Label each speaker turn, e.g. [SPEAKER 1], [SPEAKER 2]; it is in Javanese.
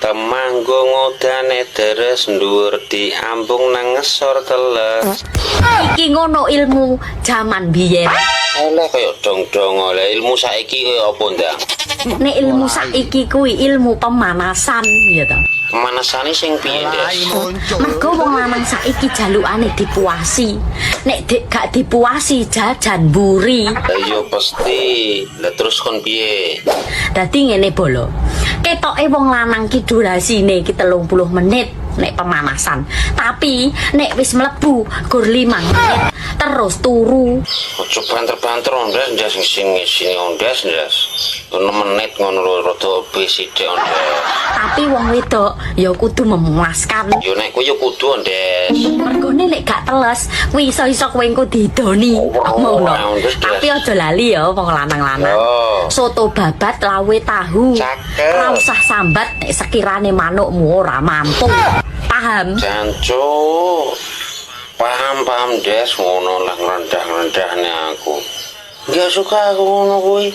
[SPEAKER 1] Temanggung udane deres, dhuwur diambung nang ngesor teles.
[SPEAKER 2] Iki ngono ilmu jaman biyen.
[SPEAKER 1] Eleh, kaya dong-dong oleh ilmu saiki kaya apa, Ndang?
[SPEAKER 2] Nek ilmu saiki kuwi ilmu pemanasan ya to.
[SPEAKER 1] Pemanasane sing piye, Des?
[SPEAKER 2] Mergo wong lanang saiki jalukane dipuasi. Nek dek gak dipuasi, jajan buri.
[SPEAKER 1] Lah iya pasti. Lah terus kon piye?
[SPEAKER 2] Dadi ngene, bolo. Ketoke wong lanang ki durasine ki 30 menit nek pemanasan. Tapi nek wis mlebu gur 5 menit terus turu.
[SPEAKER 1] Ojo banter-banter, Ondes, ndas, sing sini, Ondes, ndas. 6 menit ngono lho, rada lebih sithik, Ondes.
[SPEAKER 2] Tapi wong wedok ya kudu memuaskan.
[SPEAKER 1] Yo nek kuwi yo kudu, Ondes.
[SPEAKER 2] Mergone nek gak teles, kuwi iso-iso kowe engko diidoni.
[SPEAKER 1] Oh,
[SPEAKER 2] Ngono.
[SPEAKER 1] Ondes, Des.
[SPEAKER 2] Tapi aja lali ya wong lanang-lanang.
[SPEAKER 1] Yo.
[SPEAKER 2] Soto babat lawe tahu.
[SPEAKER 1] Cakep.
[SPEAKER 2] Ora usah sambat nek sekirane manukmu ora mampu. Paham?
[SPEAKER 1] Jancuk. Paham, paham, Des, ngono lah ngrendah-ngrendahne aku. Gak suka aku ngono kuwi.